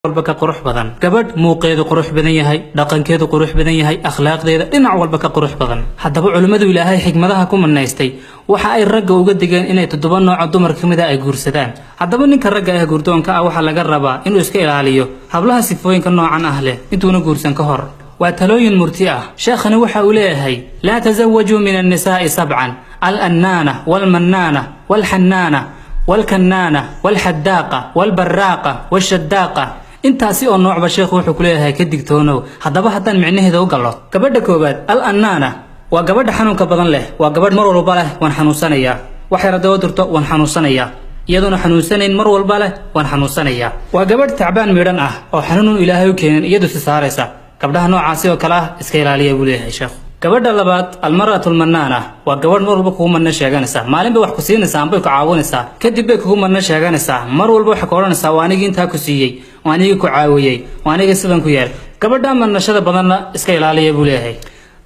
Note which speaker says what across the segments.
Speaker 1: Walba ka qurux badan, gabadh muuqeedu qurux badan yahay, dhaqankeedu qurux badan yahay, akhlaaqdeeda dhinac walba ka qurux badan. Haddaba culimmadu Ilaahay xikmadaha ku manaystay waxa ay ragga uga digeen inay 7 nooco dumar ka mid a ay guursadaan. Haddaba ninka ragga ah guurdoonka ah waxaa laga rabaa inuu iska ilaaliyo hablaha sifooyinka noocan ah leh intuuna guursan ka hor. Waa talooyin murti ah. Sheekhani waxa uu leeyahay: laa tasawajuu min annisaa'i sabcan: alannaana walmannaana walxannaana walkannaana walxadaaqa walbaraaqa washadaaqa. Intaasi oo noocba sheekhu wuxuu ku leeyahay ka digtoonow. Haddaba haddaan micnaheeda u gallo, gabadha koowaad al annaana waa gabadha xanuunka badan leh. Waa gabadh mar walba leh "waan xanuunsanayaa", waxay radaba durto "waan xanuunsanayaa", iyadoona xanuunsanayn mar walba leh "waan xanuunsanayaa". Waa gabadh tacbaan midhan ah oo xanuunun Ilaahay u keenin iyadu si saaraysa. Gabdhaha noocaasi oo kale ah iska ilaaliya buu leeyahay sheekhu. Gabadha labaad almar'atu almannaana waa gabadh mar walba kugu manno sheeganaysaa. Maalin bay wax ku siinaysaa ambay ku caawinaysaa, kadib bay kugu manno sheeganaysaa. Mar walba waxay ku odhanaysaa: "Waa anigii intaa ku siiyey, waa anigii ku caawiyey, waa anigii sidan ku yeel." Gabadha mannashada badanna iska ilaaliya buu leeyahay.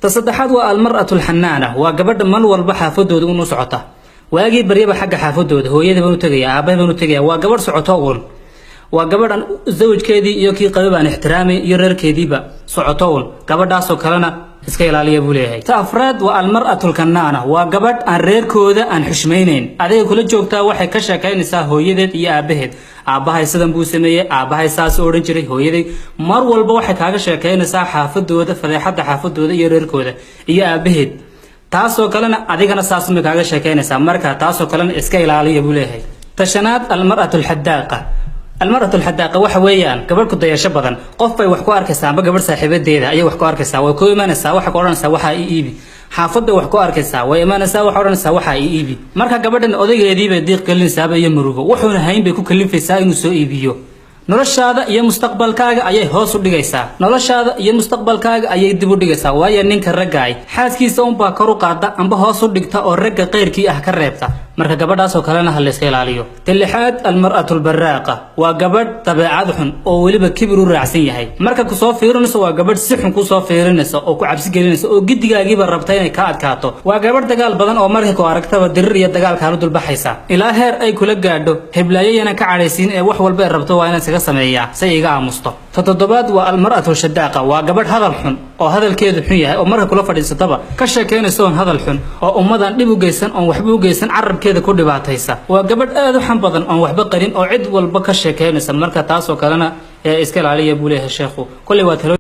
Speaker 1: Ta saddexaad waa almar'atu alxannaana. Waa gabadha mar walba xaafadooda un u socota, waagii baryaba xagga xaafadooda, hooyadii baan u tegaya, aabbahay baan u tegaya. Waa gabadh socoto uun. Waa gabadhan zawjkeedii iyo kii qabay baan ixtiraamay iyo reerkeediiba, socoto uun. Gabadhaasoo kalena iska ilaaliya buu leeyahay. Ta afraad waa almar'atu alkannaana. Waa gabadh aan reerkooda aan xushmaynayn. Adiga kula joogtaa waxay ka sheekaynaysaa hooyadeed iyo aabbaheed: "Aabbahay sidan buu sameeyey, aabbahay saas odhan jiray, hooyaday." Mar walba waxay kaaga sheekaynaysaa xaafadooda, fadeexadda xaafadooda iyo reerkooda iyo aabbaheed. Taasoo kalena adigana saasumay kaaga sheekaynaysaa. Marka taasoo kalena iska ilaaliya buu leeyahay. Ta shanaad almar'atu alxadaaqa. Almar'atu alxadaaqa waxa weeyaan gabadh ku dayasho badan. Qof bay wax ku arkaysaa amba gabadh saaxiibadeeda ayay wax ku arkaysaa, way ku imanaysaa, waxay ku odhanaysaa "waxaa ii iibi". Xaafadda wax ku arkaysaa, way imanaysaa, waxay odhanaysaa "waxaa ii iibi". Marka gabadhan odaygeedii bay diiq gelinaysaaba iyo murugo, wuxuuna hayn bay ku kalifaysaa inuu soo iibiyo. Noloshaada iyo mustaqbalkaaga ayay hoos u dhigaysaa, noloshaada iyo mustaqbalkaaga ayay dib u dhigaysaa, waayo ninka raggaay xaaskiisa unbaa kor u qaada amba hoos u dhigta oo ragga qayrkii ah ka reebta. Marka gabadhaasoo kalena ha layska ilaaliyo. Ta lixaad almar'atu albaraaqa. Waa gabadh dabeecad xun oo weliba kibir u raacsan yahay. Marka kusoo fiirinayso waa gabadh si xun kusoo fiirinaysa oo ku cabsi gelinaysa oo gidigaagiiba rabta inay ka adkaato. Waa gabadh dagaal badan oo markay ku aragtaba dirir iyo dagaal kaalu dulbaxaysa, ilaa heer ay kula gaadho "heblaayayana ka cadhaysiin ee wax walba ay rabto waa inaan iskaga sameeyaa say iga aamusto". Ta toddobaad waa almar'atu shadaaqa. Waa gabadh hadal xun oo hadalkeedu xun yahay oo marka kula fadhiisataba ka sheekaynaysa oon hadal xun oo ummadan dhib u geysan oon waxba u geysan carabkeeda ku dhibaataysa. Waa gabadh aad u xan badan oon waxba qarin oo cid walba ka sheekaynaysa. Marka taasoo kalena ee iska ilaaliya buu leeyahay sheekhu. Kolley waa talo.